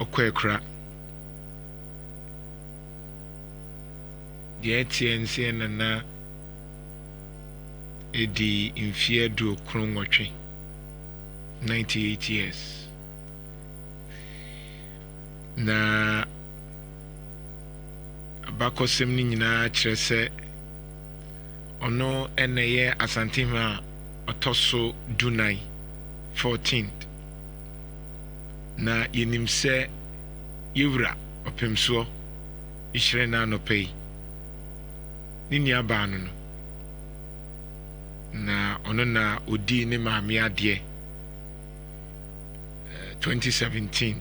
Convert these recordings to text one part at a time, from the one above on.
Ɔkɔ akura. Deɛ ɛteɛ ne sɛ yɛn nana adi mfeɛ 98, 98 years. Na abakɔsɛm no nyinaa kyerɛ sɛ ɔno na ɛyɛ Asantehene a ɔtɔ so 14, 14th. Na yɛnim sɛ yɛwura ɔpemsoɔ hyerɛn no anɔpa yi, ne nuabaa no no, na ɔno na ɔdii ne maame adeɛ 2017,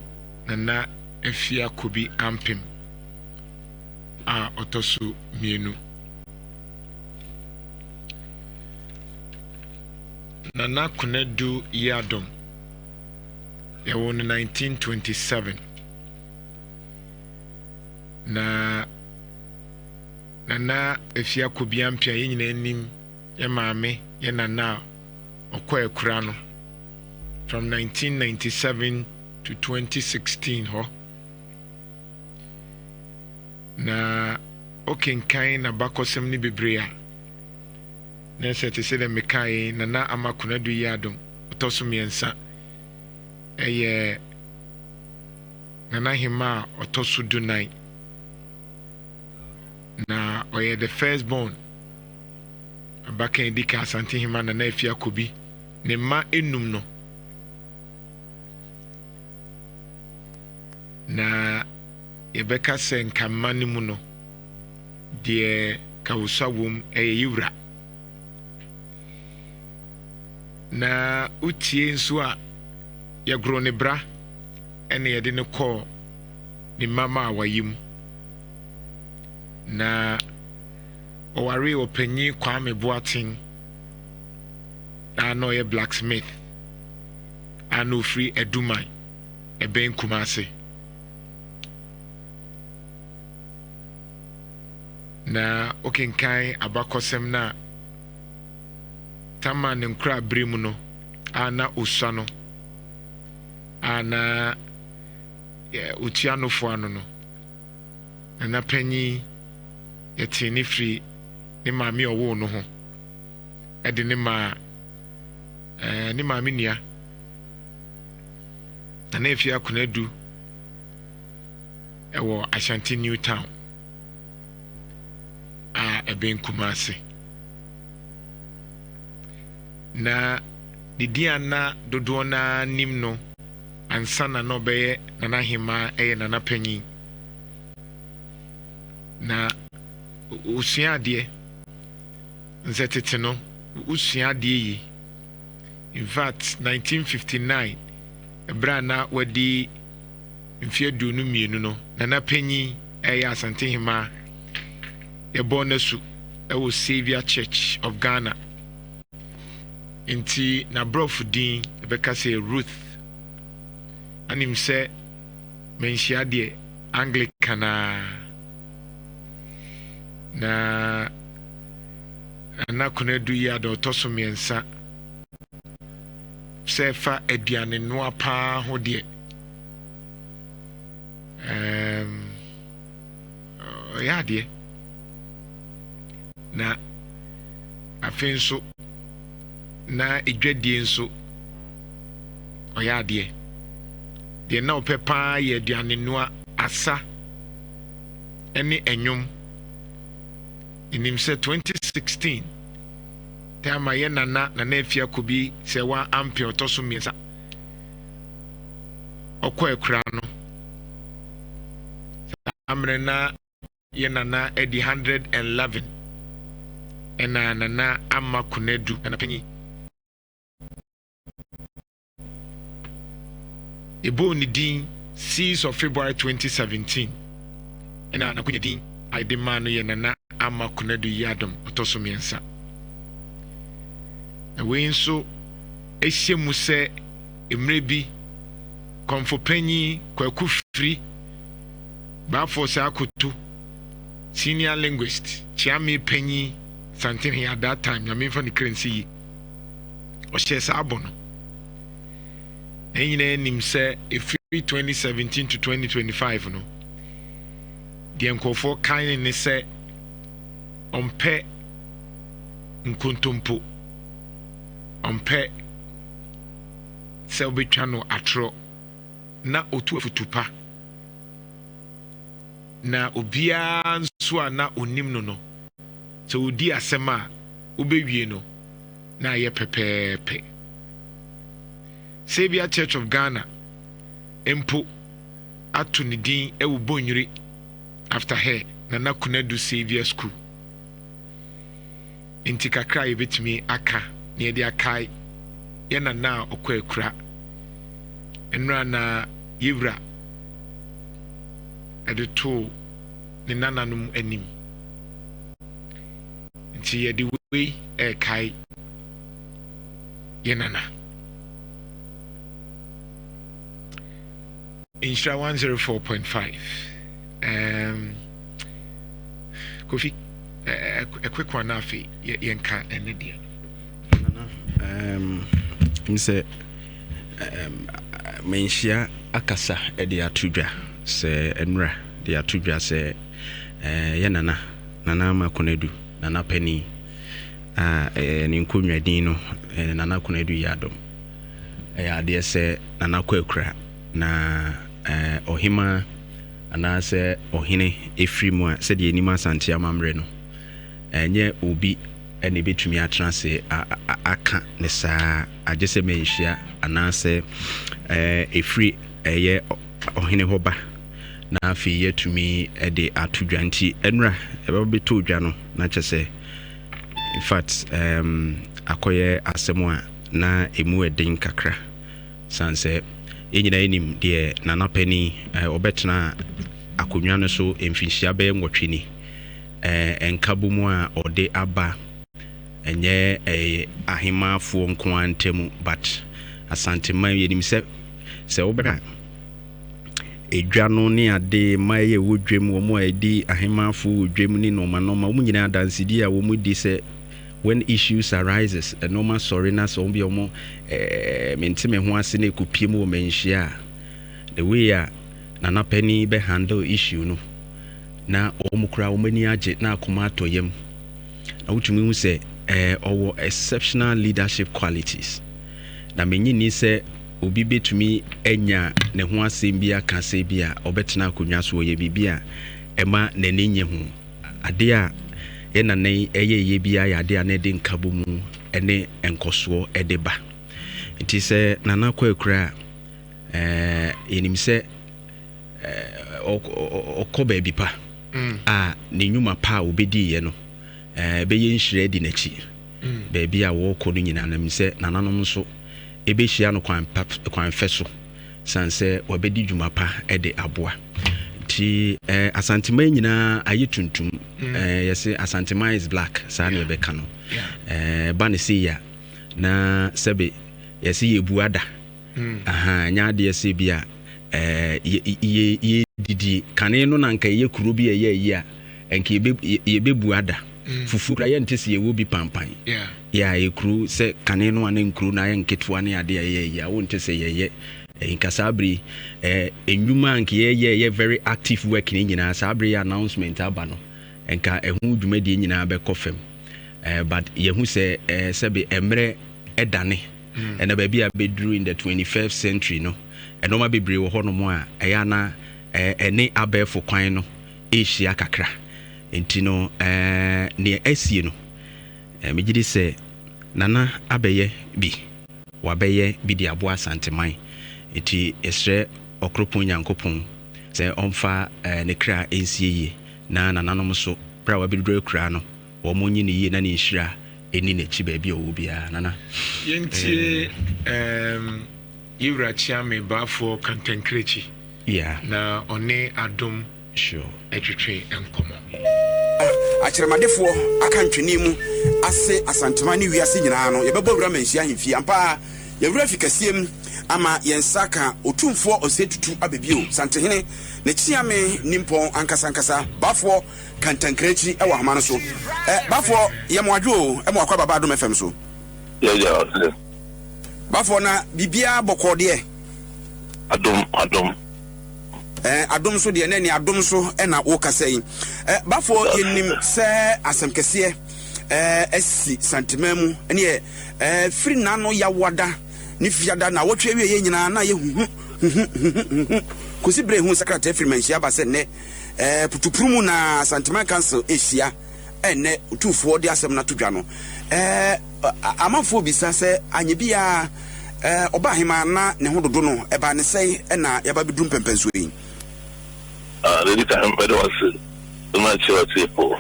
Nana Afia Kobi Ampem a ɔtɔ so mmienu. Nana Konadu Yiadom, yɛwoo no 1927. Na Nana Afia Kobi Ampia, yɛn nyinaa nim yɛ maame, yɛ nana a ɔkɔ akura no from 1997 to 2016 hɔ. Na wokenkan n'abakɔsɛm no bebree a, na sɛ te sɛ dɛ mekae yi, Nana Ama Konadu Yiadom ɔtɔ so mmiɛnsa yɛ Nana Hemaa a ɔtɔ so 14. Na ɔyɛ the first born abakan edi kan Asante Hemaa Nana Afia Kobi ne mma enum no. Na yɛbɛka sɛ nka mma no mu no, deɛ kawusa wom ɛyɛ yewura. Na wotie nso a, yɛgoro ne bra ɛna yɛde no kɔɔ ne mmamaawa yi mu. Na ɔwaree ɔpanyin Kwame Boateng a na ɔyɛ blacksmith a na ofiri Aduman ɛbɛn Kumase. Na wokenkan abakɔsɛm no a, Tamar ne nkorabere mu no a na osua no a na otua nofo ano no, nana panyin yɛtee ne firi ne maame a ɔwoo no ho de ne maa ne maame nua Nana Afia Konadu ɛwɔ Ashanti New Town a ɛbɛn Kumasi. Na ne din a na dodoɔ no ara nim no ansa na na ɔbɛyɛ Nana Ahemaa yɛ Nana Panyin. Na ɔsua adeɛ. Nsɛ tete no, wosua adeɛ yie. In fact, 1959, ɛberɛ a na wadi mfeɛ 22 no, Nana Panyin ɛyɛ Asante Hemaa, yɛbɔɔ no asu ɛwɔ Saviour Church of Ghana. Nti n'aborɔfo din yɛbɛka sɛ Ruth. Anim sɛ manhyia deɛ Anglican a. Na Nana Konadu yi ada ɔtɔ so mmiɛnsa sɛ ɛfa aduane noa paa ho deɛ. Ɔyɛ adeɛ. Na afei nso na edwadie nso ɔyɛ adeɛ. Deɛ na ɔpɛ paa yɛ aduane noa, asa ne ɛnwom. Nim sɛ 2016 time a yɛ nana Nana Afia Kobi sɛ wa ampe ɔtɔ so mmiɛnsa ɔkɔ akura no, saa mmerɛ na yɛ nana adi 111, ɛna Nana Ama Konadu Nana Panyin ɛbɔɔ ne din 6 of February 2017, ɛna n'akonya din a yɛde maa no yɛ Nana Ama Konadu Yiadom ɔtɔ so mmiɛnsa. Na wei nso ɛhyɛ mu sɛ mmerɛ bi kɔmfo panyin Kwaku Firi Baafo Saa Akoto, senior linguist, Kyeame panyin Santehene at that time, Nyame mfa ne kra nsi yi, ɔhyɛ saa bɔ no. Na nyinaa nim sɛ ɛfiri 2017 to 2025 no, deɛ nkurɔfoɔ kan ne sɛ ɔmpɛ nkontompo, ɔmpɛ sɛ wobɛtwa no atorɔ, na ɔtu afutu pa. Na obiara nso a na ɔnim no no, sɛ ɔdi asɛm a, wobɛwie no na ayɛ pɛpɛɛpɛ. Saviour Church of Ghana mpo ato ne din wɔ Bonnwiri after her, Nana Konadu Saviour School. Nti kakra a yɛbɛtumi aka na yɛde akae yɛ nana a ɔkɔ akura nnora na yɛwura ɛde too ne nananom anim. Nti yɛde wei ɛrekae yɛ nana. Nhyira 104.5. Kofi, a quick one afei yɛnka ɛne deɛ. Nana, sɛ manhyia akasa de ato dwa sɛ nnura de ato dwa sɛ yɛ nana Nana Ama Konadu, Nana Panin a ne nkonnwa din no Nana Konadu Yiadom. Ɛyɛ adeɛ sɛ Nana kɔ akura na ɔhema anaasɛ ɔhene ɛfiri mu a, sɛdeɛ ɛnim Asante amammerɛ no, ɛnyɛ obi na ɛbɛtumi atena ase aka ne saa, agye sɛ manhyia anaasɛ ɛfiri ɛyɛ ɔhene hɔ ba na afei yɛatumi de ato dwa. Nti ɛnora ɛbɛba bɛtɔ dwa no na kyɛ sɛ in fact akɔyɛ asɛm a na ɛmu ɛden kakra, sane sɛ yɛn nyinaa yɛnim deɛ Nana Panin ɔbɛtena akonnwa no so mfinhyia bɛyɛ 8 ni, nkabom a ɔde aba ɛnyɛ ahemaafoɔ nko ara ntam, but Asanteman yɛnim sɛ sɛ wobɛka edwa no ne ade mmaa yi a ɛwɔ dwam, wɔn a ɛdi ahemaafoɔ wɔ dwam ne nneɛma nneɛma, wɔn nyinaa adansedie a wɔn di sɛ when issues arises, nneɛma sɔre na sɛ wɔn bi a wɔn mente me ho ase na ekopie mu wɔ manhyia a, the way a Nana Panin bɛ handle issue no na wɔn koraa wɔn ani agye na akoma atɔ yam, na wotumi hu sɛ ɔwɔ exceptional leadership qualities. Na menyi ni sɛ obi bɛtumi anya ne ho asɛm bi aka sɛ bi a ɔbɛtena akonnwa so ɔyɛ biribi a ɛma n'ani nye ho. Adeɛ a yɛ nana yi ɛyɛ yɛ bi ayɛ adeɛ a na ɛde nkabɔ mu ne nkɔsoɔ ɛde ba. Nti sɛ Nana kɔ akura a, yɛnim sɛ ɔkɔ baabi pa a ne nnwuma pa a obɛdiiɛ no ɛbɛyɛ nhyira adi n'akyi baabi a wɔrekɔ no nyinaa. Nam sɛ nananom nso ɛbɛhyia no kwan pa, kwan fɛ so, san sɛ wɔbɛdi dwuma pa de aboa. Nti Asanteman nyinaa ayɛ tuntum. Yɛsɛ Asanteman is black, saa na yɛbɛka no. Ba ne sei a na sɛbe yɛsɛ yɛbu ada. Aha, nyɛ adeɛ sɛ bi a yɛdidie kane no na nka ɛyɛ kuro bi a ɛyɛ ayi a nka yɛbɛbu ada. Fufuo kora yɛnte sɛ yɛwɔ bi pampan. Yɛ a ɛkuro sɛ kane no a ne nkuro no ayɛ nketewa ne adeɛ a ɛyɛ ayi a wonte sɛ yɛyɛ nka saa bere nnwuma a nka yɛyɛ yɛ very active work ne nyinaa. Saa bere yɛ announcement aba no, nka ɛho dwumadie nyinaa bɛkɔ fam, but yɛhu sɛ sɛbe mmerɛ ɛdane ɛna baabi a bɛduru in the 21st century no, ɛnɔɔma bebree wɔ hɔnom a ɛyɛ ana ɛne abɛɛfo kwan no ɛrehyia kakra. Nti no neɛ asie no, megye di sɛ Nana abɛyɛ bi, wabɛyɛ bi de aboa Asanteman. Nti yɛsrɛ Ɔkoropɔn Nyankopɔn sɛ ɔmfa ne kra nsie yie, na nananom nso berɛ a wabɛduru akura no, wɔn nye ne yie na ne nhyira ɛni n'akyi baabi a ɔwɔ biara, Nana. Yɛntie yɛwura Kyeame Baafoɔ Kantankirekyi na ɔne Adom ɛtwetwe nkɔmmɔ. Akyerɛmadefoɔ aka ntwene mu ase Asantema ne wiase nyinaa no, yɛbɛbɔ wura Manhyia ahemfie ampa a yɛwura fi kɛseɛ mu ama yɛn nsa ka Otumfoɔ Ɔsɛ Tutu abɛbio Santehene ne Kyeame Nimpɔn ankasa ankasa Bafoɔ Kantankirakyi ɛwɔ ahoma no so. Bafoɔ, yɛ mo adwo o, ɛmo akɔ ababa Adom FM so. Yɛyɛ ɔsɛ. Bafoɔ, na biribiara bɔkɔɔ deɛ? Adom, adom. Eh, adom so deɛ na ɛne adom so ɛna wokasa yi. Eh, bafoɔ yɛnim sɛ asɛm kɛseɛ eh, asi Santeman mu ɛneɛ eh, firi n'ano yawoada ne fiada na awɔtwe awie yɛ nyinaa na yɛ huhu huhu huhu huhu kɔsi berɛ ehu sɛ krataa firi manhyia aba sɛ nnɛ eh, putupuru mu na Santeman Council ɛhyia ɛnnɛ otumfoɔ de asɛm no ato dwa no eh, amanfoɔ bisa sɛ anyɛ biara eh, ɔba ahemaa na ne ho dodo no ɛbaa ne sɛe ɛna yɛaba bɛduru mpɛmpɛnsoɔ yi. Ah, deɛ ɛdi kan mɛda wo ase na makyerɛ w'atiefoɔ.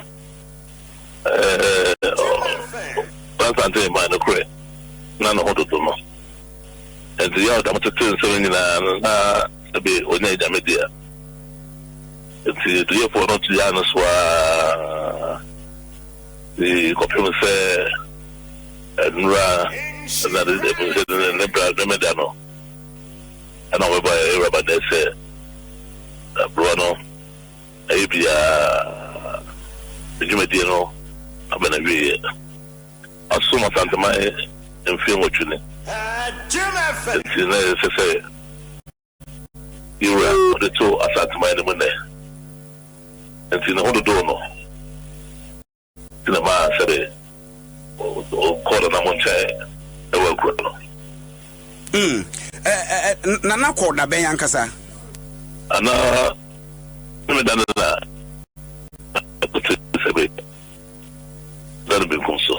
Asante maa nokorɛ na ne ho dodo no. Nti yɛ a ɔda mo tete nsɛm nyinaa no na sɛbe ɔnya agya me dea. Nti duyɛfoɔ no tuyaa no so ara de kɔpem sɛ nnura na de sɛ ne bra memeda no ɛna wɔbɛbɔ awuraba nɛ sɛ aberewa no Ɛyɛ biara ne dwumadie no aba n'awieɛ. Wasom Asanteman mfeɛ nwɔtwe ni, enti na ɛsɛ sɛ yɛwura ɔde to Asanteman no mu nnɛ. Enti ne ho dodoo no. Nti na ɛmaa sɛbe ɔkɔɔ Nana mo nkyɛn wɔ akura no. Mm, ɛ, ɛ, ɛ, Nana kɔɔ da bɛn ankasa? Ana ne me da no na ɛkote sɛbe da no benkum so.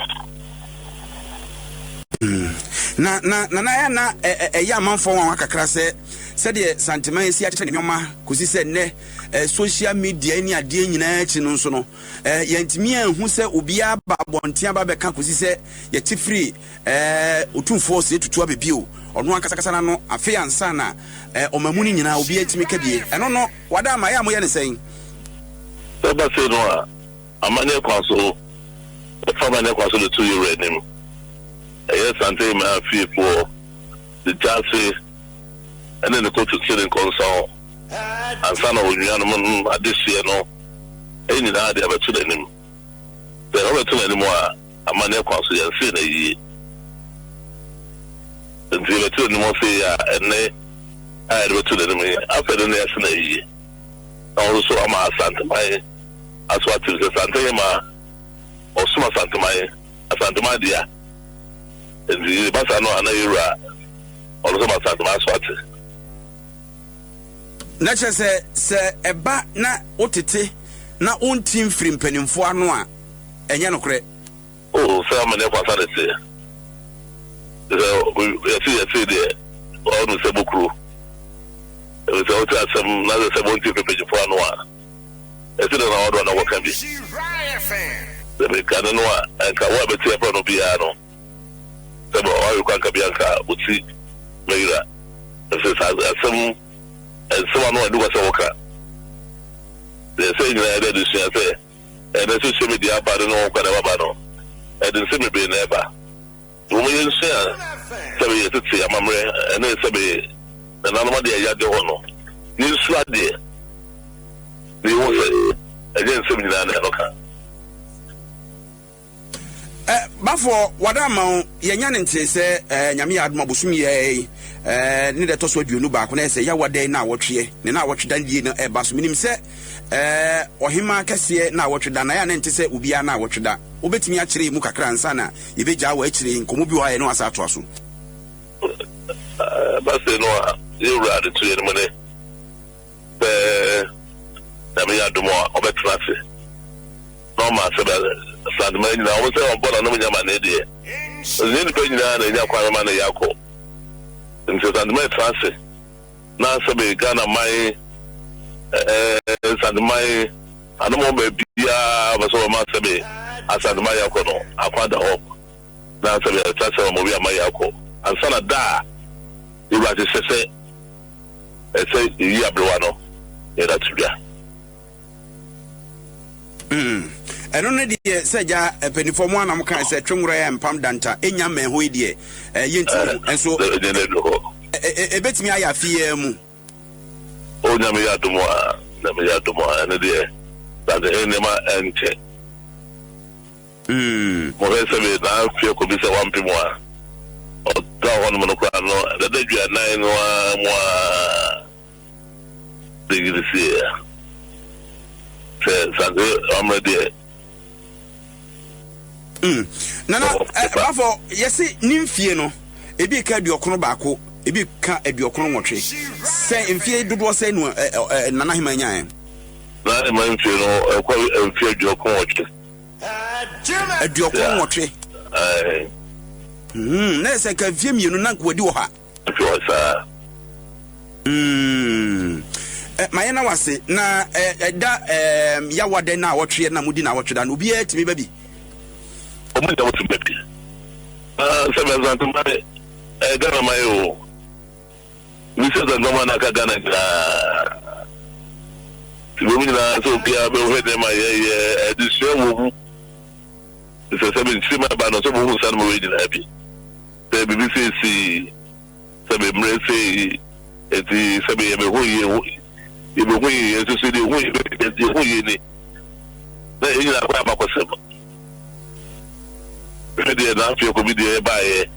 Mm. Na, na, Nana ɛyɛ na ɛyɛ amanfoɔ nwanwa kakra sɛ sɛdeɛ Santeman asi akyekyɛ ne nneɛma kɔsi sɛ nnɛ social media ne adeɛ nyinaa akyi no nso no, Eh, yɛantumi anhu sɛ obiara ba abɔnten aba bɛka kɔsi sɛ yɛte firi eh, Otumfoɔ Osei Tutu aba bio, ɔno ankasa kasa n'ano, afei ansa na eh, ɔman mu no nyinaa obiara tumi ka bie. Ɛno no, wada ama, ɛyɛ a moyɛ no sɛn? Sɛ ɛba sei no a, amanneɛ kwan so, yɛfa amanneɛ kwan so de to yɛn wura anim. Ɛyɛ Asante Hemaa fiefoɔ de gyaase ne ne kototire ne nkɔnsɔn ansa na onuanom adehyeɛ no nyinaa de abɛto n'anim. Sɛ ɔbɛto n'anim a, amanneɛ kwan so, yɛnsee no ayie. Nti yɛbɛto n'anim sei a, ɛnne a yɛde bɛto n'anim yi, afei de na yɛase no ayie. Na ɔno nso ama Asanteman aso atem sɛ Asantehema, ɔsom Asanteman, Asanteman dea. Nti yɛba saa no a, na yɛwura ɔno nso ama Asanteman aso ate. Na kyerɛ sɛ, sɛ ɛba na wotete na wonte mfiri mpanimfoɔ ano a, ɛnyɛ nokorɛ. O, sɛ amanneɛ kwasa na ɛteɛ. Sɛ yɛse yɛse deɛ, ɔno sɛ bokuro. Ɛfiri sɛ wote asɛm na sɛ sɛ wonte mfiri mpanyimfoɔ ano a, ɛte dɛ na wɔde wɔn akɔka bi. Sɛ mekane no a, anka wo a bɛte afra no biara no, sɛ ɔayɛ kwan kabea nka otsi mɛyera efisɛ saa asɛm nsɛm ano a ɛdu kwa sɛ wɔka deɛ sɛ nyinaa yɛde adesua sɛ ɛnɛ social media aba ne ne ho kwan ɛbaba no ɛde nsɛm bebree na ɛba wɔn yɛ nsua sɛ bɛyɛ tete amammerɛ ɛne sɛ bɛyɛ nananom adeɛ a yɛade hɔ no yɛnsua adeɛ na yɛhu sɛ ɛnyɛ nsɛm nyinaa na ɛno ka. Eh, bafoɔ wada ama wo yɛnya ne ntee sɛ eh, nyame yɛ adom abosom yɛ eh, ne deɛ ɛtɔ so 21 na ɛsɛ yɛawa dɛn na awɔtweɛ ne na awɔtwe da yie no ɛba so menim sɛ eh, ɔhema kɛseɛ na awɔtwe da na ɛyɛ ne nte sɛ obiara na awɔtwe da wobɛtumi akyerɛ mu kakra ansa na yɛbɛgyaa wɔ akyire nkɔmmɔ bi wɔ ha yɛ ne wasa atoa so. Ɛba sei no a yɛwura de to yɛn mu ne Sɛ Nyame yɛ adom a ɔbɛtena ase na ɔma sɛ bɛ Asantema nyinaa wɔn sɛ ɔbɔ nanom nyɛ amaneɛ deɛ ɛnyɛ nipa nyinaa na ɛnya kwan bɛma ne yɛ akɔ nti Asantema ɛtena ase na sɛ bɛ Ghana man ɛɛ Asanteman anom wɔn baabiara bɛ sɛ wɔma sɛ bɛ Asantema yɛ akɔ no akwan da hɔ na sɛ bɛ ɛtena ase wɔn obi ama yɛ akɔ ansa na da a yɛwura hyehyɛ sɛ ɛsɛ yɛyi aberewa no na yɛde ato dwa. Mm. Ɛno no deɛ sɛ gya mpanimfoɔ mo anam kan sɛ twe nworɔ yɛ mpam danta ɛnya mmɛn hɔ yi deɛ yɛntumi hu nso ɛbɛtumi ayɛ afeɛ mu. O nyame yɛ adom a nyame yɛ adom a ɛno deɛ dade nneɛma ɛnkyɛ. Mm. Mohwɛ sɛ me na afie kɔbi sɛ wampem a. Da wɔ hɔnom no koraa no, dada aduanan no ara mu ara de yere sieɛ. Sɛ Sante amammerɛ deɛ. Mm. Nana, eh, bafo, yɛse ne mfie no, ebi ka aduɔkono baako, ebi ka aduɔkono nwɔtwe. Sɛ mfie dodoɔ sɛ no eh, eh, Nana Hema nyaɛ? Nana Hema mfie no, ɛkɔ mfie aduɔkono nwɔtwe. Aduɔkron nwɔtwe. Hmm, na ɛsɛ nka mfie mmienu na nka wadi wɔ ha. Wɔ saa. Hmm. Eh, ma yɛn na wase na ɛda eh, eh, yawa dɛ na awɔtwe na mudi na awɔtwe da no obiara tumi ba bi. Ɔmo nyɛ wɔtumi ba bi. Ah, sɛ bɛ nsantuma ɛ Ghana ma yɛ o. Bisa sɛ nneɛma no aka Ghana nyinaa. Nti wei mu nyinaa sɛ obiara bɛhwɛ nneɛma a yɛyɛ, adesua wɔ mu. Sɛ sɛ nkyiri ma ɛba no sɛ wɔhu saa nneɛma wei nyinaa bi. Sɛ biribi sei sii, sɛ mmerɛ sei, nti sɛ yɛbɛhu yie, yɛbɛhu yie, nso so deɛ yɛhu yie, yɛhu yie ni. Na yɛn nyinaa kɔ abakɔsɛm. Hwɛ deɛ na afei kɔ bi deɛ ɛbaeɛ.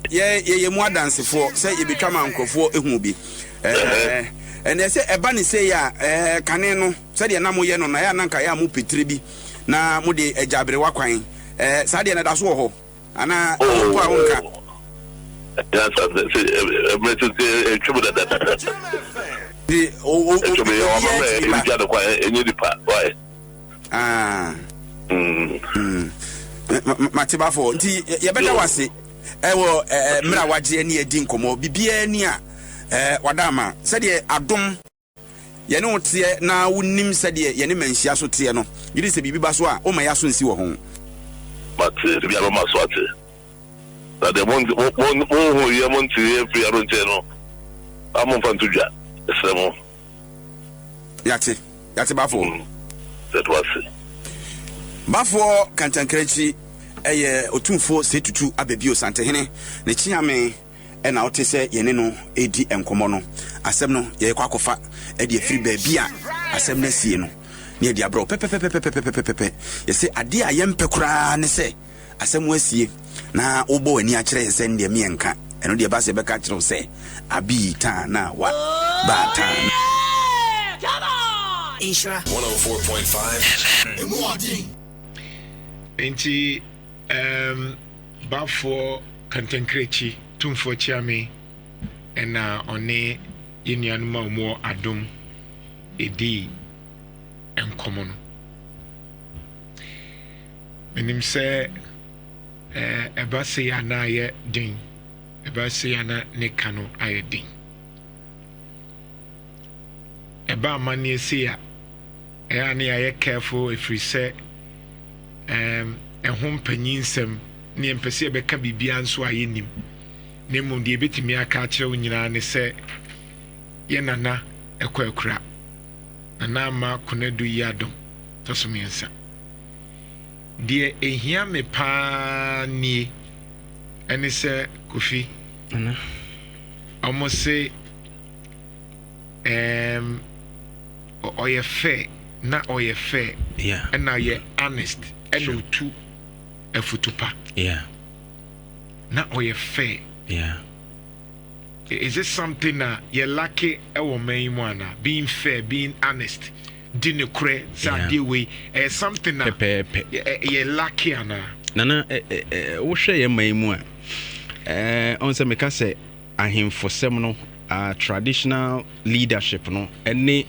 Yɛyɛ mu adansefoɔ sɛ yɛbɛtwa ma nkurɔfoɔ ehu bi. Ɛnna sɛ ɛba ne sei a, kane no sɛdeɛ na moyɛ no na yɛ a na nka yɛ a mo petire bi na mode agya aberewa kwan. Saa deɛ na ɛda so wɔ hɔ anaa mpo a wonka? Mmerɛ tete atwam dadadada. Nti o o Ɛtwa mi ɔma obiara mɛ tumi ba. ebi gya no kwan enye nipa why. Ah. Mm. Mm. Mate bafo nti yɛbɛda Yo. wase ɛwɔ mmerɛ a wagye ne adi nkɔmmɔ biribiara ni a wada ama sɛdeɛ adom yɛne wo teɛ na wonim sɛdeɛ yɛne manhyia so teɛ no gyedi sɛ biribi ba so a woma yɛaso nsi wɔ ho. Mate ebi abɛma so ate. Na deɛ monhunuiɛ monteeɛ mfiri ano nkyɛn no, a momfa nto dwa, mesrɛ mo. Yɛate, yɛate Bafoɔ. Mm, yɛda wo ase. Bafoɔ Kantankrankyi yɛ Otumfoɔ Setutu Ababio Santehene ne Kyeame na wote sɛ yɛne no redi nkɔmmɔ no. Asɛm no yɛrekɔ akɔfa de afiri baabi a asɛm no asie no na yɛde abrɛ wo pɛpɛpɛpɛpɛpɛpɛpɛ. Yɛse adeɛ a yɛmpɛ koraa ne sɛ Asɛm asie na wobɔ w'ani akyerɛ yɛn sɛ ndeɛ meɛ nka ɛno deɛ ɛba sɛ yɛbɛka akyerɛ wo sɛ abii taa na wa baa taa na. Nhyira. 104.5 FM. Nti um, Bafoɔ Kantankirakyi Tumfoɔ Kyeame ɛna ɔne yɛn nuanom a wɔwɔ Adom ɛdii nkɔmmɔ no. Menim sɛ ɛba sei a na ayɛ den, ɛba sei a na ne ka no ayɛ den. Ɛba amanneɛ sei a, ɛyɛ a ne yɛayɛ careful ɛfiri sɛ ɛho mpanyin nsɛm ne yɛmpɛ sɛ yɛbɛka biribiara nso a yɛnnim. Na mmom deɛ yɛbɛtumi aka akyerɛ wo nyinaa ne sɛ yɛ nana ɛkɔ akura. Nana ama Konadu yi adom tɔ so mmiɛnsa. Deɛ ɛhia me paa nie, ɛne sɛ Kofi, ɔmo se ɛɛm ɔyɛ fair na ɔyɛ fair ɛna ɔyɛ honest ɛna ɔtu afutu pa na ɔyɛ fair. Is it something a yɛ lacke ɛwɔ man yi mu anaa? Being fair, being honest. di nokorɛ sɛ adeɛ wei ɛyɛ something a pɛpɛɛpɛ yɛ lacke anaa? Nana wohwɛ yɛn man mu a ɔn sɛ meka sɛ ahemfosɛm no uh, traditional leadership no ɛne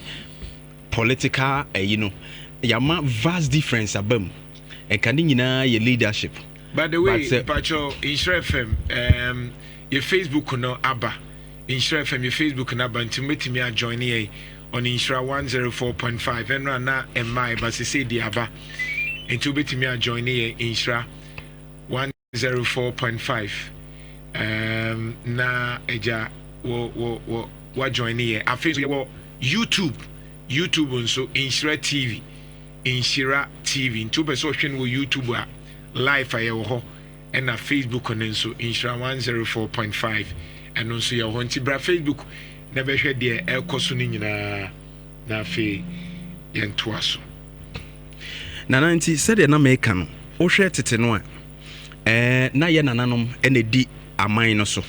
political ɛyi no yɛama vast difference aba mu ɛnka ne nyinaa yɛ leadership. By the way, Pacho, Nhyira FM, um, your Facebook no aba. Nhyira FM yɛ Facebook no aba nti mobɛtumi a join yɛn on Nhyira 104.5 ɛno a na ɛmmae ba sesei deɛ aba nti wobɛtumi a join yɛn Nhyira 104.5 um, na agya wɔ wɔ wɔ wa join yɛn afei nso yɛwɔ YouTube YouTube nso Nhyira TV Nhyira TV nti wopɛ sɛ ɔhwɛ no wɔ YouTube a live a yɛwɔ hɔ Ɛna Facebook no nso Nhyira 104.5 ɛno nso yɛwɔ hɔ nti bra Facebook na bɛhwɛ deɛ ɛrekɔ so no nyinaa na afei yɛntoa so. Nana, nti sɛdeɛ na meka no, wohwɛ tete no a, ɛɛ na yɛ nananom na ɛdi aman no so.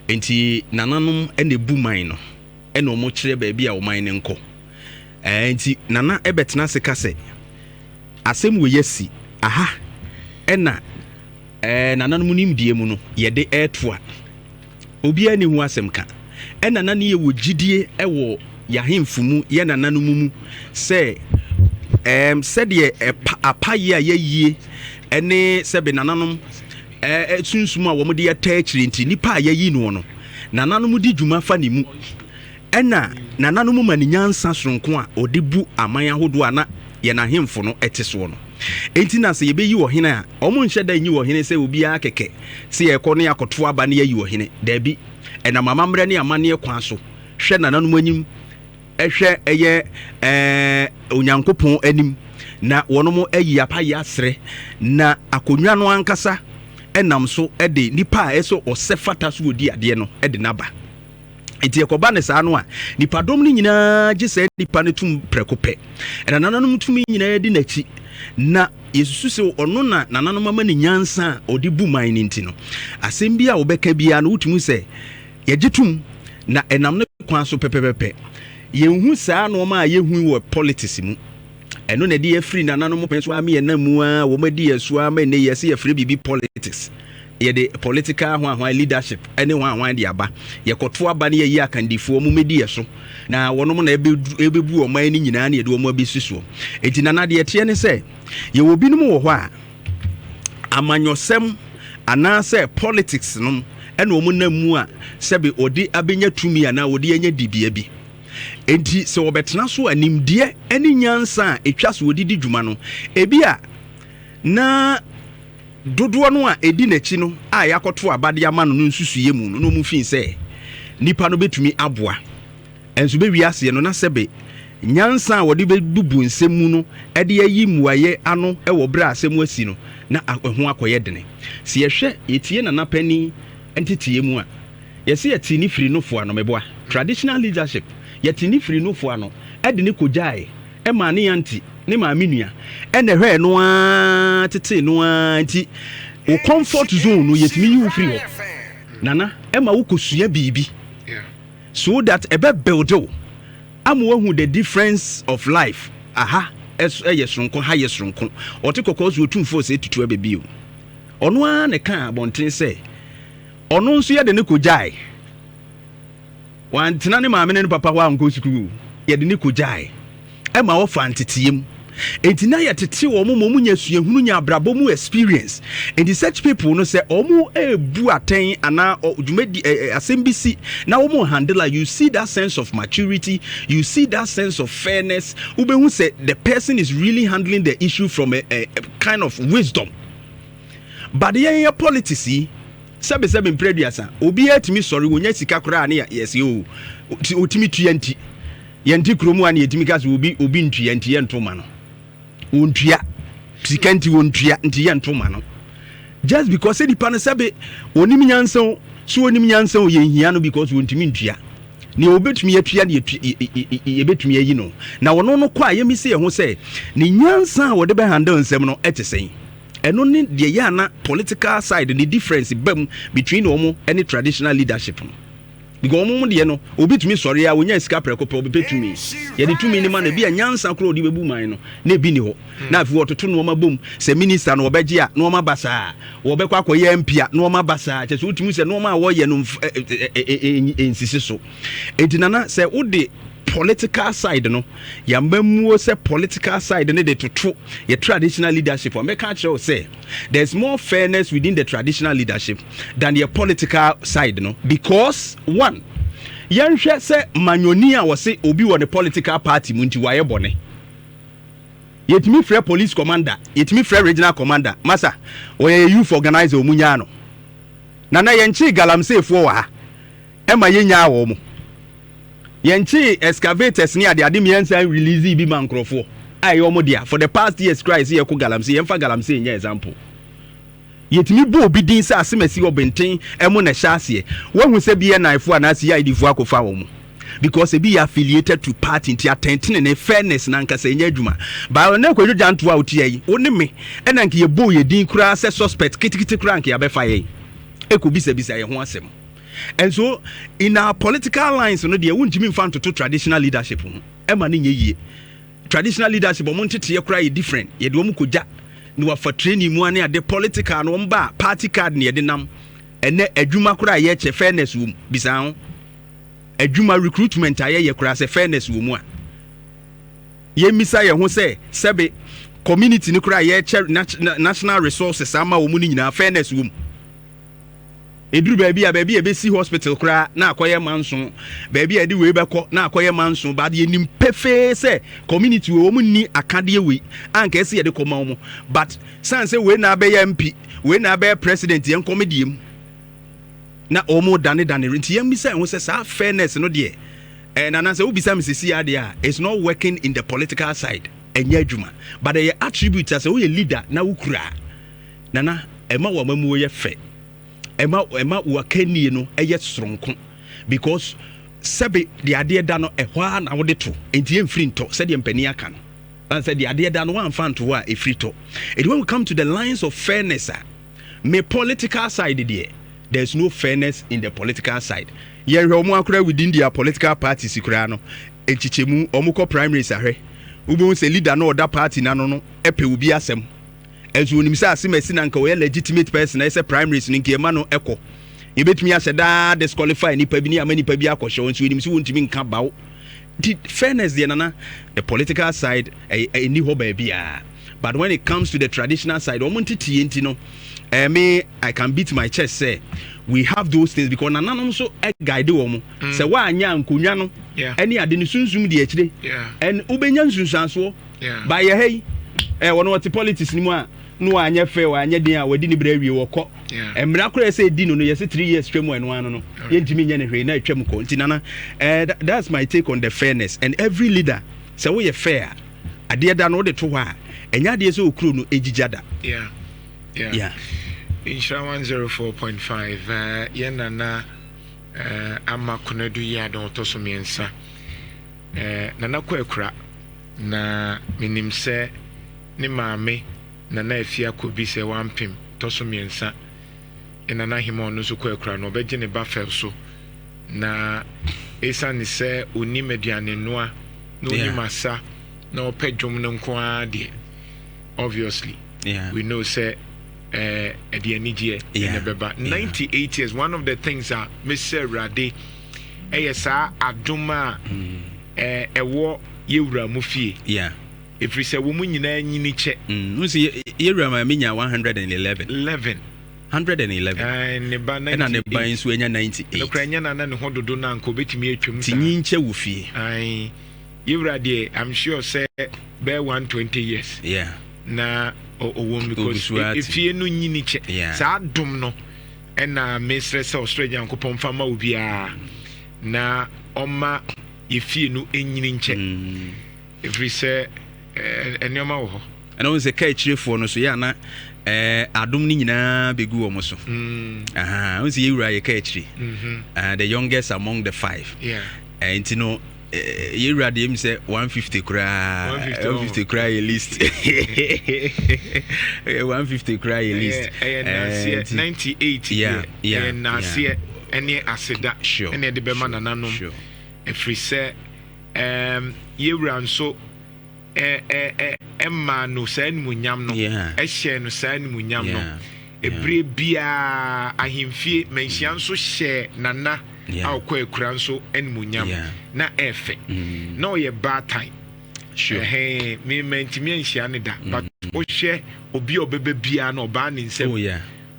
Nti nananom na ɛbu man no, ɛna wɔn kyerɛ baabi a ɔman no nkɔ. Ɛɛ nti nana ɛbɛtena ase ka sɛ, asɛm wei asi, aha ɛna ɛɛ nananom nimdeɛ mu no yɛde ɛɛto a, obiara nni ho asɛm ka. Ɛna na ne yɛwɔ gyidie wɔ yɛahemfo mu, yɛ nananom mu sɛ ɛɛm sɛdeɛ ɛpa apayɛ a yɛayie ɛne sɛbe nananom ɛɛ sunsum a wɔde yɛtaa akyire nti nipa a yɛayi noɔ no, nananom di dwuma fa ne mu. Ɛna nananom ma no nyansa soronko a ɔde bu aman ahodoɔ a na yɛn ahemfo no te soɔ no. Enti na sɛ yɛbɛyi ɔhene a, wɔnhyɛ da nyi ɔhene sɛ obiara kɛkɛ, sɛ yɛrekɔ na yɛakɔto aba na yɛayi ɔhene. Daabi, ɛnam amammerɛ ne amanneɛ kwan so, hwɛ nananom anim, hwɛ ɛyɛ ɛɛ Onyankopɔn anim, na wɔnom ayi apayɛ asrɛ, na akonnwa no ankasa nam so de nipa a ɛsɛ ɔsɛ fata so ɔdi adeɛ no de no aba. Enti ɛkɔba no saa no a, nnipadɔm no nyinaa gye saa nipa no tom prɛko pɛ. Ɛna nananom tumi nyinaa di n'akyi. Na yɛsusu sɛ ɔno na nananom ama no nyansa a ɔde bu man no nti no, asɛm bi a ɔbɛka biara no, wotumi sɛ yɛgye tom na ɛnam ne kwan so pɛpɛpɛpɛ. Yɛnhu saa nnoɔma a yɛhu wɔ politics mu. Ɛno na ɛde yɛfiri nananom pɛn so ara ma yɛnam mu ara, wɔn adi yɛn so ara ma ɛnnɛ yi yɛse yɛfrɛ biribi politics. Yɛde political hwanhwan leadership ne hwanhwan de aba. Yɛkɔto aba na yɛyi akandifoɔ, wɔn mmɛdi yɛn so na wɔnom na ɛbɛbu ɔman no nyinaa na yɛde wɔn abɛsi soɔ. Enti nana deɛ ɛteɛ ne sɛ yɛwɔ binom wɔ hɔ a amanyɔsɛm anaasɛ politics nom ɛna wɔn nam mu a sɛbe wɔde abɛnya tumi anaa wɔde anya dibea bi. Enti sɛ wɔbɛtena so a, nimdeɛ ne nyansa a ɛtwa so wɔde di dwuma no, ebia na dodoɔ no a ɛdi n'akyi no a yɛakɔto aba de ama no no nsusuiɛ mu no na wɔn fi sɛ nipa no bɛtumi aboa. Ɛnso bɛwie aseɛ no na sɛbe nyansa a wɔde bɛbubu nsɛm mu no de ayi mmuaeɛ ano wɔ berɛ a asɛm asi no na ɛho akɔyɛ dene. Sɛ yɛhwɛ, yɛtie Nana Panin nteteeɛ mu a, Yɛse yɛtee ne firi nofo ano, meboa? Traditional leadership, yɛtee ne firi nofo ano de no kɔgyae maa ne aunty, ne maame nua, ɛna ɛhwɛɛ no ara tetee no ara nti wo comfort zone no yɛtumi yi wo firi hɔ Nana, ɛma wo kɔsua biribi so that ɛbɛ build wo ama woahu the difference of life, aha yɛ soronko, ha yɛ soronko, ɔte kɔkɔɔ so otumfoɔ sɛ tutu ɛbɛ bio, ɔno ara na ɛkaa abɔnten sɛ. Ɔno nso yɛde no kogyae. Wantena ne maame ne ne papa hɔ ankɔ sukuu. Yɛde no kogyae ma ɔfaa nteteɛ mu. Enti na yɛtete wɔn ma wɔnya suahunu, nya abrabɔ mu experience. Enti such people no sɛ wɔn rebu atɛn anaa dwumadi asɛm bi si na wɔn handle a, you see that sense of maturity, you see that sense of fairness. Wobɛhu sɛ the person is really handling the issue from a, a, a kind of wisdom. But yɛn yɛ politics yi sɛbe sɛbe mpere aduasa obiara tumi sɔre wɔnya sika koraa ne yɛse o otumi tua nti yɛnte kurom a ne yɛtumi ka sɛ obi obi ntua nti yɛnto ma no wɔntua sika nti wɔntua nti yɛnto ma no just because sɛ nipa no sɛbe onim nyansa o so onim nyansa o yɛnhia no because wɔntumi ntua nea wɔbɛtumi atua ne yɛbɛtumi ayi no na ɔno no kɔ a yɛmisi yɛn ho sɛ ne nyansa a wɔde bɛhandle nsɛm no ɛte sɛn. Ɛno ne deɛ ɛyɛ a na political side ne difference ba mu between wɔn ne traditional leadership no. Because wɔn deɛ no, obi tumi sɔre a onya sika prɛko pɛ, ɔbɛpɛ tumi. Yɛde tumi no ma no, ebi a nyansa koraa ɔde bɛbu man no, na ebi ni hɔ. Na afei wɔtoto nneɛma bom, sɛ minister no wɔbɛgye a, nneɛma ba saa. Wɔbɛkɔ akɔyɛ MP a, nneɛma ba saa. Kyerɛ sɛ wotumi sɛ nneɛma a wɔyɛ no nsisi so. Enti Nana, sɛ wode political side no, yɛamammuo sɛ political side no de toto yɛ traditional leadership a, mɛka akyerɛ wo sɛ there's more fairness within the traditional leadership than yɛ political side no because one, yɛnhwɛ sɛ manyɔni a wɔse obi wɔ ne political party mu nti wayɛ bɔne. Yɛtumi frɛ police commander, yɛtumi frɛ regional commander, masa wɔyɛ yɛ youth organizer ɔmu nyaa no. Nana yɛnkyee galamseyfoɔ wɔ ha. Ɛma yɛnyaa wɔn. Yɛnkyee excavators ne adeade mmiɛnsa nreleasee bi ma nkorɔfoɔ a ɛyɛ wɔn dea. For the past years koraa yɛse yɛko galamsey, yɛmfa galamsey nyɛ example. Yɛtumi bɔ obi din sɛ Asemasi Ɔbenten mo na ɛhyɛ aseɛ. Woahu sɛ BNI foɔ anaa CID foɔ akɔfa wɔn? because ebi yɛ affiliated to party, nti atɛntene fairness na nkasa ɛnyɛ adwuma. Baa na Kwadwo Gyanto a wotia yi, wo ne me ɛna nka yɛbɔ yɛ din koraa sɛ suspect ketekete koraa, nka yɛabɛfa yɛn ɛkɔ bisabisa yɛn ho asɛm. And so in our political lines no deɛ, wontumi mfa ntoto traditional leadership ho, ɛma no nyɛ yie. Traditional leadership, ɔmo nteteɛ koraa yɛ different. Yɛde ɔmo kɔgya na wafa training mu ane ade. Political no, ɔmo ba party card ne yɛde nam. Ɛnɛ adwuma koraa yɛkyɛ, fairness wɔ mu? Bisaa ho. Adwuma recruitment a yɛyɛ koraa, sɛ fairness wɔ mu a, yɛmmisa yɛn ho sɛ, sɛbe, community no koraa yɛkyɛ national resources ama wɔ mu no nyinaa, fairness wɔ mu? Ɛduru baabi a, baabi a ɛbɛsi hospital koraa na akɔyɛ manso, baabi a yɛde wei bɛkɔ na akɔyɛ manso, but yɛnim pefee sɛ community wei, wɔn ni akadeɛ wei anka ɛsɛ yɛde kɔma wɔn, but san sɛ wei na abɛyɛ MP, wei na abɛyɛ president, yɛn nkɔmɛ deɛ mu na wɔn dane dane. Nti yɛn bisa yɛn ho sɛ saa fairness no deɛ, nana, sɛ wobisa mi sisi adeɛ a, it's not working in the political side. Ɛnyɛ adwuma, but ɛyɛ attribute a sɛ woyɛ leader na wokura, nana, ɛma wɔn amamuo yɛ fɛ, ɛma wakanie no ɛyɛ soronko, because sɛbe, deɛ adeɛ da no ɛhɔ a na wode to, nti ɛmfiri ntɔ. Sɛdeɛ mpanin aka no sɛ deɛ adeɛ da no woamfa nto hɔ a, ɛfiri tɔ. And when we come to the lines of fairness a, me political side deɛ, there is no fairness in the political side. Yɛhwɛ ɔmo akora within their political parties koraa no, nkyekyɛmu, ɔmo kɔ primaries ahwɛ, wobɛhu sɛ leader no ɔda party n'ano no ɛpɛ obi asɛm, ɛnso onim sɛ asɛm asi na nka ɔyɛ legitimate person, ɛsɛ primaries no nka ɛma no ɛkɔ. Yɛbɛtumi ahyɛ daa disqualify nipa bi ne ama nipa bi akɔhyɛ wɔn, nso onim sɛ wɔntumi nka bawo. Nti fairness deɛ, nana, the political side ɛni hɔ baabiara, but when it comes to the traditional side, wɔn nteteɛ nti no, me, I can beat my chest say we have those things, because nananom nso guide wɔn sɛ wɔanya nkonnwa no ɛne ade no sunsum di akyire ɛn wobɛnya nsunsuansoɔ. Ba yɛ ha yi, wɔn wɔte politics ni mu a, no wanyɛ fɛ, wanyɛ den a, wɔdi ne brɛ awie, wɔkɔ. Mmara koraa sɛ edi no, yɛsɛ 3 years twam, ɛno ano no yɛntumi nyɛ ne hwee na atwam kɔ. Nti nana, that's my take on the fairness. And every leader, sɛ woyɛ fair a, adeɛ da no wode to hɔ a, ɛnyɛ adeɛ sɛ okuro no egyigya da. Nhyira 104.5, yɛn nana Ama Konadu yi adɔn ɔtɔ so mmiɛnsa, nana kɔ akura na menim sɛ ne maame Nana Afia Kobi sɛ wampem tɔ so mmiɛnsa, nana ahema ɔno nso kɔ akura no, ɔbɛgye ne ba fɛw so na ɛsiane sɛ onim aduane noa na onim asa na ɔpɛ dwom no nko ara deɛ, obviously we know sɛ ɛde anigyeɛ ɛna ɛbɛba. 98 years, one of the things a mesɛ Awurade ɛyɛ saa adom a ɛwɔ yɛwura mu fie, ɛfiri sɛ wɔn mu nyinaa nyini kyɛ. N sɛ yɛwura ma menya 111. 11. 111. Ne ba. Ɛna ne ba nso anya 98. Nokora nyɛ nana ne ho dodo no anka obɛtumi atwam. Ti nyi nkyɛ wɔ fie. Yɛwura deɛ, I'm sure sɛ bɛyɛ 120 years na ɔwɔ mu, because efie no nyini kyɛ. Saa dom no ɛna mesrɛ sɛ ɔsoro Nyankopɔn mfa ma obiara na ɔma yɛfie no nyini nkyɛ, ɛfiri sɛ nneɛma wɔ hɔ. Ɛna wɔn sɛ ka akyirefoɔ no so yɛ ana, adom no nyinaa bɛgu wɔn so. Wɔn sɛ yɛwura yɛ ka akyire, the youngest among the five. Nti no yɛwura deɛ mi sɛ 150 koraa, 150 koraa yɛ least, 150 koraa yɛ least. Ɛyɛ naaseɛ 98 deɛ, ɛyɛ naaseɛ ɛne aseda ɛne ɛde bɛma nananom, ɛfiri sɛ yɛwura nso ɛmaa no saa animuonyam no, ɛhyɛ no saa animuonyam no. Ebire biara ahemfie manhyia nso hyɛ nana a ɔkɔ akura nso animuonyam na ɛɛfɛ na ɔyɛ baatan. Ɛhɛn, mema ntumi anhyia ne da, but wohwɛ obi a ɔbɛbɛ biara na ɔbaa ne nsam,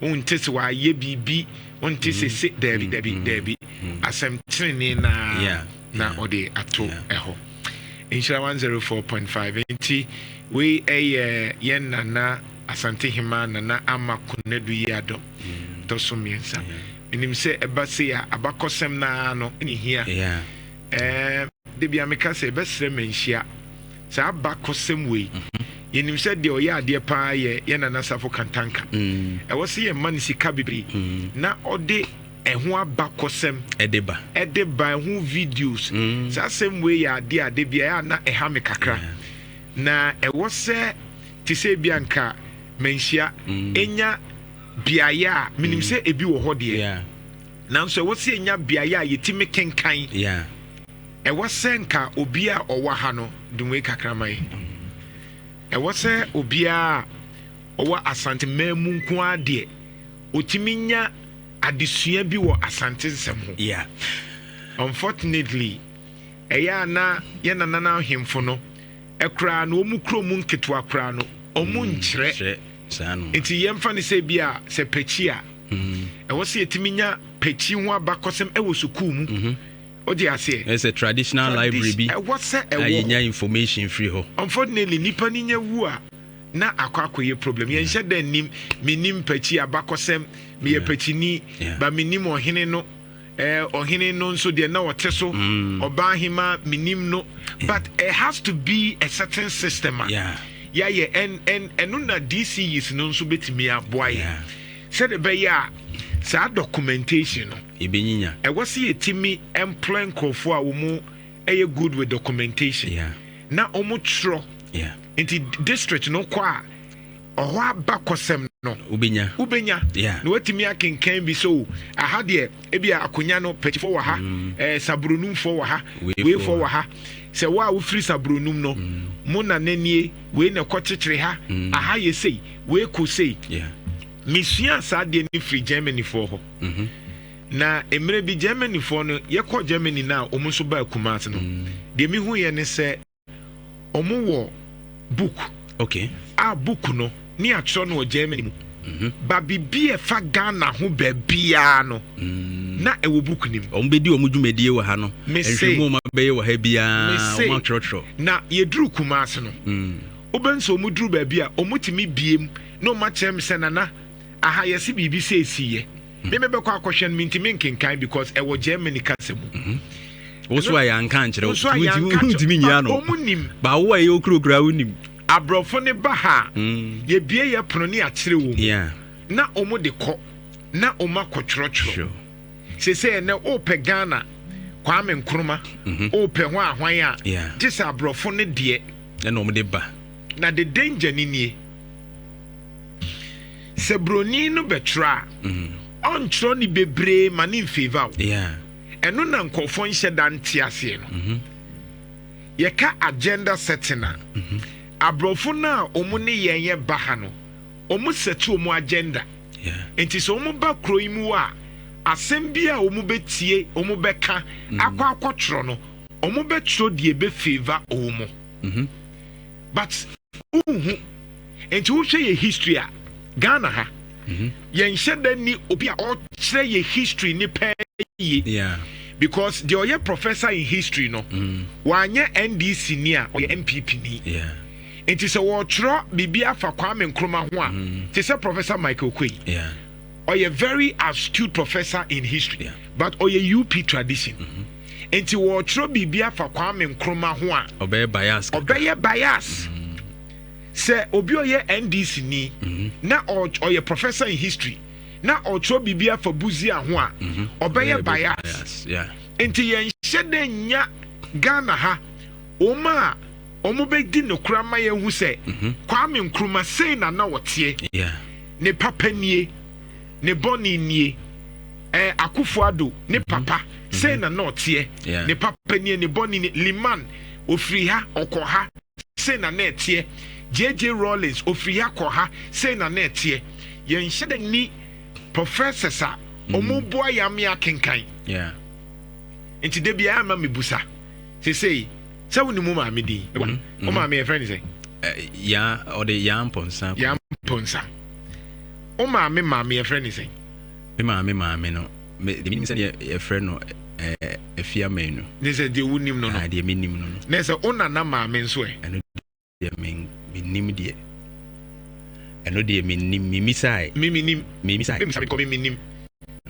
wonte sɛ wayɛ biribi, wonte sɛ se daabi, daabi, daabi, asɛm tenene naa na ɔde ato ɛhɔ. Nhyira 104.5. Nti wei ɛyɛ yɛn nana Asantehema Nana Ama Konadu yi adɔm tɔ so mmiɛnsa. Menim sɛ ɛba sei a, abakɔsɛm naa no ne hia. De bia meka sɛ ɛbɛsrɛ manhyia saa abakɔsɛm wei. Yɛnim sɛ deɛ ɔyɛ adeɛ paa yɛ yɛn nana Safo Kantanka. Ɛwɔ sɛ yɛma no sika bebree na ɔde ɛho abakɔsɛm ɛde ba. Ɛde ba, ɛho videos. Saa asɛm wei yɛ adeɛ a da bi ɛyɛ a na ɛha me kakra. Na ɛwɔ sɛ te sɛ bi anka Manhyia ɛnya beaeɛ a menim sɛ ebi wɔ hɔ deɛ. Nanso ɛwɔ sɛ yɛnya beaeɛ a yɛtumi kenkan. Ɛwɔ sɛ nka obi a ɔwɔ ha no dum wei kakra ma yi. Ɛwɔ sɛ obiara a ɔwɔ Asanteman mu nko ara deɛ ɔtumi nya adesua bi wɔ Asante nsɛm ho. Unfortunately, ɛyɛ a na yɛn nananom ahemfo no koraa no wɔn kurom nketewa koraa no wɔn nkyerɛ. Nti yɛmfa no sɛ bi a sɛ Pɛkyi a, ɛwɔ sɛ yɛtumi nya Pɛkyi ho abakɔsɛm ɛwɔ sukuu mu. O de aseɛ. Ɛsɛ traditional library bi. Ɛwɔ sɛ ɛwɔ. A yɛnya information firi hɔ. Unfortunately, nipa ni nya wu a na akɔ akɔyɛ problem. Yɛnhyɛ dɛ nim, menim Pɛkyi abakɔsɛm, meyɛ Pɛkyini, ba menim ɔhene no. Ɔhene no nso deɛ na ɔte so, ɔbaa hema menim no. But it has to be a certain system a yɛayɛ ɛn ɛno na DCEs no nso bɛtumi aboa yɛ. Sɛde bɛyɛ a saa documentation no Ɛbɛnyinya. Ɛwɔ sɛ yɛtumi employ nkurɔfoɔ a wɔn ɛyɛ good with documentation. Na wɔn twerɛ. Nti district no kɔ a ɔhɔ abakɔsɛm no wobɛnya. Wobɛnya. Na watumi akenkan bi sɛ o aha deɛ ebi a akonnwa no Pɛkyifoɔ wɔ ha, Saburonumfoɔ wɔ ha, weifoɔ wɔ ha. Sɛ wo a wofiri Saburonum no, mo na n'anie wei na ɛkɔ kyekyere ha, aha yɛ sei, wei kɔ sei. Mesua saa adeɛ no firi Germanyfoɔ hɔ. Na mmerɛ bi Germanyfoɔ no, yɛkɔ Germany no a wɔn nso baa Kumasi no, deɛ mehu yɛ ne sɛ wɔn wɔ book. A book no ne atwerɛ no wɔ Germany mu. Ba biribi a ɛfa Ghana ho baabiara no, na ɛwɔ book nim. Wɔn bɛdi wɔn dwumadie wɔ ha no. Mese. Nhwehwɛmu wɔn abɛyɛ wɔ ha biara, Mese. wɔn atwerɛtwerɛ. Na yɛduru Kumasi no, wobɛhu sɛ wɔn duru baabi a wɔn tumi biem na wɔn akyerɛ me sɛ nana aha yɛsi biribi sɛ esi yɛ. Me mebɛkɔ akɔhwɛ no, mintimi nkenkan because ɛwɔ Germany kasa mu. Wo so a yɛanka nkyerɛ wo. Wo so a yɛanka Wontumi nyia no. Wɔn nim. Ba wo a ɛyɛ okurokura wonim. Aborɔfo ne ba ha a, yɛbie yɛ pono ne yɛakyerɛ wɔn mu. Na wɔn de kɔ na wɔn akɔtwerɛtwerɛ. Sese ɛnɛ wopɛ Ghana Kwame Nkrumah, wopɛ ho ahwan a, gye sɛ aborɔfo ne deɛ. Ɛna wɔn de ba. Na the danger ni nie. Sɛ broni no bɛtwerɛ a, ɔntwerɛ ne bebree ma ne mfavour wo. Ɛno na nkɔfoɔ nhyɛ da nte aseɛ no. Yɛka agenda setting a, aborɔfo no a wɔn ne yɛn yɛ ba ha no, wɔn set wɔn agenda. Nti sɛ wɔn ba kuro yi mu a, asɛm bi a wɔn bɛtie, wɔn bɛka akɔ akɔtwerɛ no, wɔn bɛtwerɛ deɛ ɛbɛ favour wɔn. But wohu, nti wohwɛ yɛ history a, Ghana ha, yɛnhyɛ da ni obi a ɔkyerɛ yɛ history ne pɛɛ yie. Because deɛ ɔyɛ professor in history no, wanyɛ NDC ni a, ɔyɛ NPP ni. Nti sɛ wɔtwerɛ biribi afa Kwame Nkrumah ho a, te sɛ Professor Michael Oquaye. Ɔyɛ very astute professor in history, but ɔyɛ UP tradition. Nti wɔtwerɛ biribi afa Kwame Nkrumah ho a, ɔbɛyɛ bias kakra. Ɔbɛyɛ bias. Sɛ obi ɔyɛ NDC ni na ɔyɛ professor in history na ɔtwerɛ biribi afa Busia ho a, ɔbɛyɛ bias. Nti yɛnhyɛ dɛ nya Ghana ha wɔn a wɔn bɛdi nokora ma yɛn ho sɛ Kwame Nkrumah sei na na ɔteɛ. Ne papa nie, ne bɔne nie. Akufo-Addo ne papa sei na na ɔteɛ. Ne papa nie, ne bɔne nie. Limann ofiri ha ɔkɔ ha, sei na na ɛteɛ. JJ Rawlings ofiri ha kɔ ha, sei na na ɛteɛ. Yɛnhyɛ dɛ ni professors a wɔn boa yɛn ame akenkan. Nti de biara ma mebusa sesei sɛ wo ne mu maame din, wo maame yɛfrɛ ne sɛ? Ya, ɔde Ya Mpɔnsa. Ya Mpɔnsa. Wo maame maame yɛfrɛ ne sɛn? Me maame maame no, me deɛ menim sɛ yɛfrɛ no Afia Manu. Ne sɛ deɛ wonim no no. Deɛ menim no no. Ne sɛ wo nana maame nso ɛ? Ɛno deɛ menim deɛ. Ɛno deɛ menim, memisae. Me menim. Memisae. Memisa me kɔ me menim.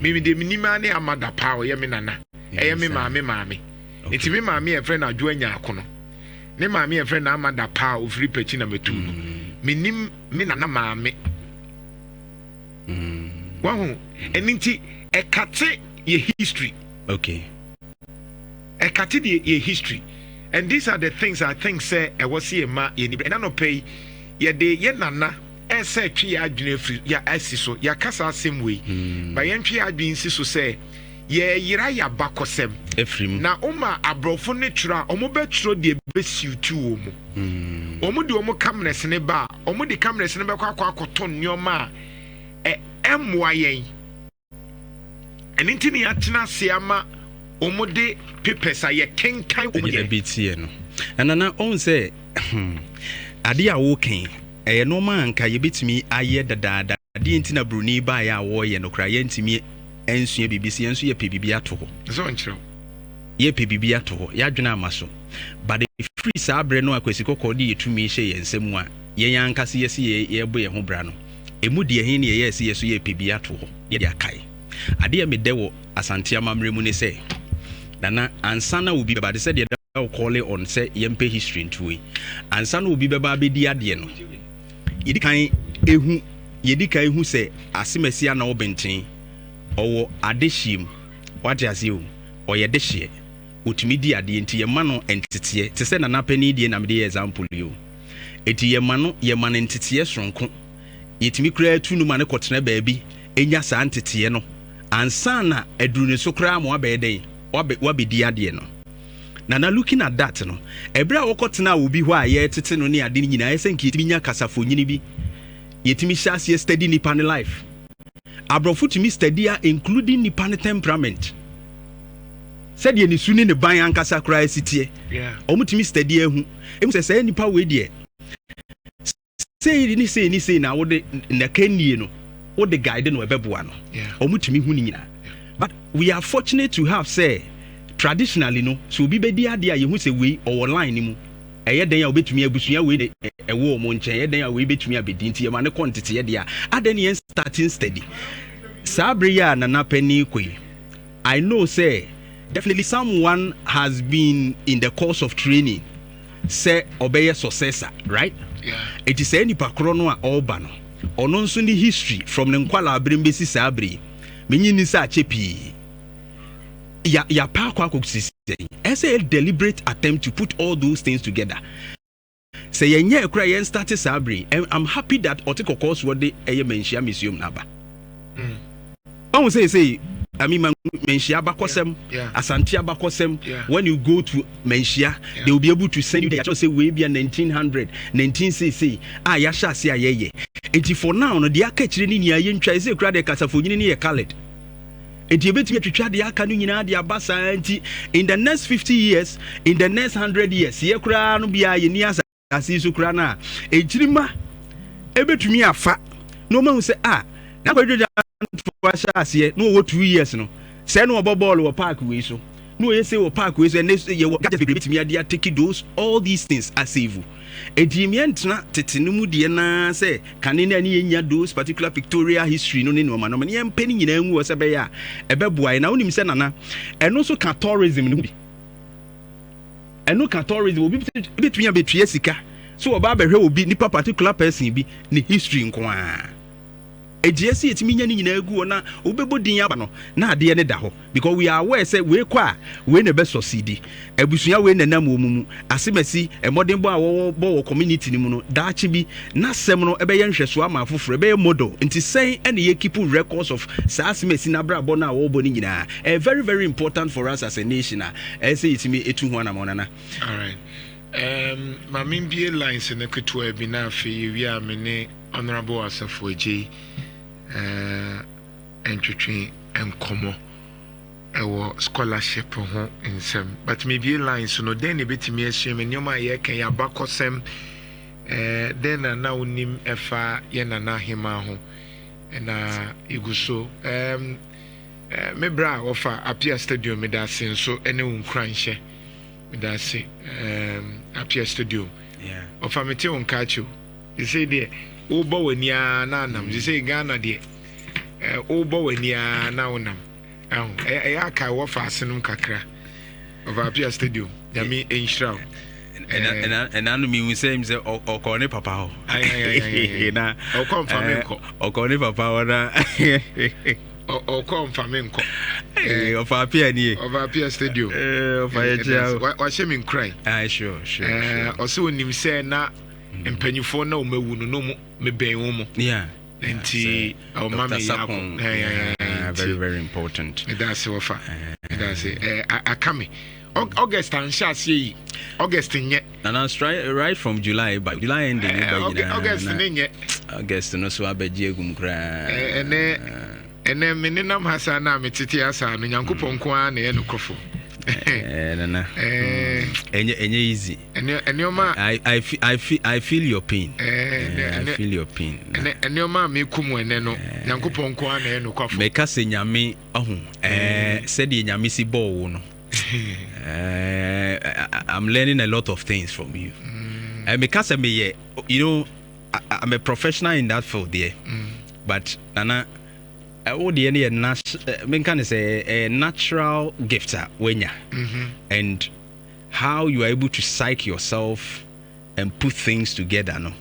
Me deɛ menim ara ne Amada paa, ɔyɛ me nana. Ɛyɛ me maame maame. Nti me maame yɛfrɛ no Adwoa Nyaako no. Ne maame yɛfrɛ no Amada paa, ofiri Pɛkyi na mɛtu no. Menim me nana maame. Wahu? Ɛno nti ɛkate. yɛ history. Okay. Ɛkate deɛ yɛ history. And these are the things I think sɛ ɛwɔ sɛ yɛ ma yɛ ni ɛna nɔpɛ yi yɛde yɛ nana ɛsɛ twe yɛ adwene afiri yɛ asi so yɛaka saa asɛm wei hmm. ba yɛntwe yɛ adwene nsi so sɛ yɛyera yɛ abakɔsɛm na woma aborɔfo ne twerɛ a wɔn bɛtwerɛ deɛ bɛsiw tu wɔ mu hmm. wɔn de wɔn cameras ne ba a wɔn de cameras ne bɛkɔ akɔ akɔtɔ nneɛma a ɛmmoa yɛn. Ɛno nti na yɛatena ase ama wɔde papers a yɛkenkan wɔn deɛ. Bi teɛ no. Na nana ɔn sɛ adeɛ a woka yi ɛyɛ nneɛma a nka yɛbɛtumi ayɛ dadaada. Adeɛ nti na buroni baeɛ a wɔreyɛ no koraa yɛntumi ansua biribi sɛ yɛn nso yɛpɛ biribi ato hɔ. Sɛ ɔnkyerɛ wo. Yɛpɛ biribi ato hɔ. Yɛadwene ama so. But ɛfiri saa berɛ no a Kwasi Kɔkɔɔ de yɛ tumi hyɛ yɛn nsa mu a yɛn ankasa yɛse yɛrebɔ yɛn ho bra no, Emu deɛ he ne yɛyɛɛ se yɛ so yɛɛpɛ bi ato hɔ de akae. Adeɛ a medɛ wɔ Asante amammerɛ mu ne sɛ, Nana, ansa na obi bɛba, te sɛ deɛ da wo calling on sɛ yɛmpɛ history ntoɔ yi, ansa na obi bɛba abɛdi adeɛ no, yɛdi kan hu, yɛdi kan hu sɛ Asemasi anaa Ɔbenten, ɔwɔ adehyeɛ mu. Woate aseɛ o? Ɔyɛ dehyeɛ. Ɔtumi di adeɛ nti yɛma no nteteɛ. Te sɛ Nana panin deɛ na mede yɛ example yi o. Enti yɛma no yɛma no nteteɛ soronko. Yɛtumi koraa tu no ma no kɔtena baabi nya saa nteteɛ no ansa na aduru ne so koraa ma wabɛyɛ dɛn? Wabɛ wabɛdi adeɛ no. Nana looking at that no, ɛberɛ a wɔkɔtenaa obi hɔ a yɛretete no ne ade no nyinaa, ɛyɛ sɛ nka yɛtumi nya kasafonyini bi. Yɛtumi hyɛ aseɛ study nipa no life. Aborɔfo tumi study a including nipa no temperament. Sɛdeɛ ne su ne ne ban ankasa koraa si teɛ. Wɔtumi study ahu. Ehu sɛ saa nipa wei deɛ, sei ne sei ne sei na wode n'akannie no, wode guide no ɛbɛboa no. Wɔtumi hu ne nyinaa. But we are fortunate to have sɛ traditionally no, sɛ obi bɛdi adeɛ a yɛhu sɛ wei ɔwɔ line no mu. Ɛyɛ dɛn a obetumi abusua wei na ɛwɔ wɔn nkyɛn, ɛyɛ dɛn a wei betumi abedi nti yɛma no kɔ nteteɛ deɛ a, adɛn ne yɛn starting steady saa bere yi a Nana Panin kɔ yi? I know sɛ definitely someone has been in the course of training sɛ ɔbɛyɛ successor, right? Eti saa nipa korɔ no a ɔreba no, ɔno nso ne history from ne nkwalaa berem besi saa bere yi, menye nni sɛ akyɛ pii. Ya yɛapɛ akɔ akɔsi sɛn? Ɛsɛ yɛ deliberate attempt to put all those things together. Sɛ yɛnyɛɛ koraa yɛn starte saa bere yi. And I'm happy that ɔte kɔkɔɔ soɔ de ɛyɛ Manhyia Museum no aba. Wahu sɛ sei, I mean, Manhyia abakɔsɛm, Asante abakɔsɛm, when you go to Manhyia, they will be able to send you there, kyerɛ sɛ wei bia 1900, 19 seesei a yɛahyɛ ase a yɛyɛ. Nti for now no, deɛ aka akyire no nyinaa yɛntwa, ɛsɛ koraa deɛ kasafonyini no yɛ coloured. Nti yɛbɛtumi atwitwa deɛ aka no nyinaa de aba saa nti in the next 50 years, in the next 100 years, yɛ koraa no biara yɛnni asase yi so koraa no a, nkyirimma ɛbɛtumi afa na wɔahu sɛ a na Kwadwo Gyantoa hyɛ aseɛ na ɔwɔ 2 years no, sɛ na ɔbɔ bɔɔlo wɔ park wei so, na ɔyɛ sei wɔ park wei so, ɛnɛ yɛwɔ gadgets bebree bɛtumi ade atake those all these things asave. Enti yɛntena tete no mu deɛ no ara sɛ kane no a ne yɛnnya those particular pictorial history no ne nnoɔma nnoɔma no, yɛmpɛ ne nyinaa ngu hɔ sɛ ɛbɛyɛ a ɛbɛboa yɛn. Na wonim sɛ Nana, ɛno nso ka tourism no ho bi. Ɛno ka tourism, obi bɛtumi abɛtua sika sɛ ɔba abɛhwɛ obi, nipa particular person bi ne history nko ara. Enti ɛsɛ yɛtumi nya ne nyinaa gu hɔ na wobɛbɔ din aba no na adeɛ no da hɔ because we are aware sɛ wei kɔ a wei na ɛbɛ succeedi, abusua wei na ɛnam wɔn mu, asemasi, mmɔdenbɔ a wɔwɔ bɔ wɔ community no mu no daakye bi n'asɛm no ɛbɛyɛ nhwɛsoɔ ama afoforɔ, ɛbɛyɛ model. Nti sɛn ɛna yɛ keep records of saa asemasi no abrabɔ no a wɔrebɔ no nyinaa? Ɛyɛ very very important for us as a nation a ɛsɛ yɛtumi ɛtu ho anamɔn Nana. Alright. Um, ma membie lines no ketewa bi na afei yɛwie a me ne Honourable Asafo Adjei ntwetwe nkɔmmɔ ɛwɔ scholarship ho nsɛm. But mebie lines no, dɛn na ebetumi asua mu? Nneɛma a yɛreka yi, abakɔsɛm, eh, dɛn na na wonim ɛfa yɛn nana ahemaa ho? Na egu so. Um, eh, me bra a wɔfa Apia Stadium, meda ase nso ne wo nkuranhyɛ. Meda ase, um, Apia Stadium. Yeah. Ɔfa mete wo nka akyi o. Sesei deɛ wobɔ w'ani ara na anam. Sesei Ghana deɛ eh, wobɔ w'ani ara na wonam. Ɛho ɛyɛ aka wɔ fa asenom kakra. Ɔfa Apia Stadium. Nyame nhyira wo. Ɛna no mehu sɛ sɛ ɔkɔ ne papa hɔ. Na ɔkɔ mfa me nkɔ. Ɔkɔ ne papa hɔ na. Ɔkɔ nfa me nkɔ. Ɔfa Apia nie. Ɔfa Apia stadium. Ɔfa yɛ kyia o. Wahyɛ me nkuran. Ah, sure. Ɔsɛ onim sɛ na mpanyinfoɔ na wɔn awu no na wɔn mebɛn wɔn mu. Nti ɔma me yɛ akɔ. Very, very important. Ɛda ase, wɔfa. Ɛda ase. Aka me. August anhyɛ aseɛ yi. August nyɛ. Nana, right from July ba, July ending ba nyinaa. August ne nyɛ. August no so abɛgye egum koraa. Ɛnɛ me nenam ha saa na metete asa no, Nyankopɔn nko ara na ɛyɛ nokorɔfo. Nana, ɛnyɛ easy. Nneɛma. I feel your pain. I feel your pain. Nneɛma a meku mu ɛnɛ no, Nyankopɔn nko ara na ɛyɛ nokorɔfo. Mɛka sɛ Nyame ɔho sɛdeɛ Nyame si bɔɔ wo no. I'm learning a lot of things from you. Meka sɛ meyɛ, I'm a professional in that field there. But Nana, wo deɛ no yɛ menka ne sɛ a natural gift a wanya. And how you are able to psych yourself and put things together no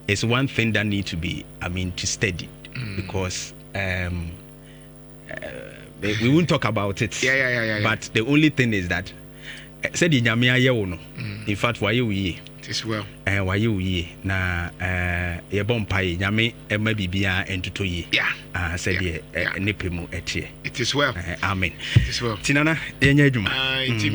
is one thing that need to be, I mean, to study because we won't talk about it. But the only thing is that sɛdeɛ Nyame ayɛ wo no, in fact, wayɛ wo yie. It well. Wayɛ wo yie na yɛbɔ mpaeɛ Nyame ɛma biribiara ntoto yie. Sɛdeɛ ne pɛ mu ɛteɛ. It is well. Amen. It is well. Nti Nana, yɛnyɛ adwuma. Nti.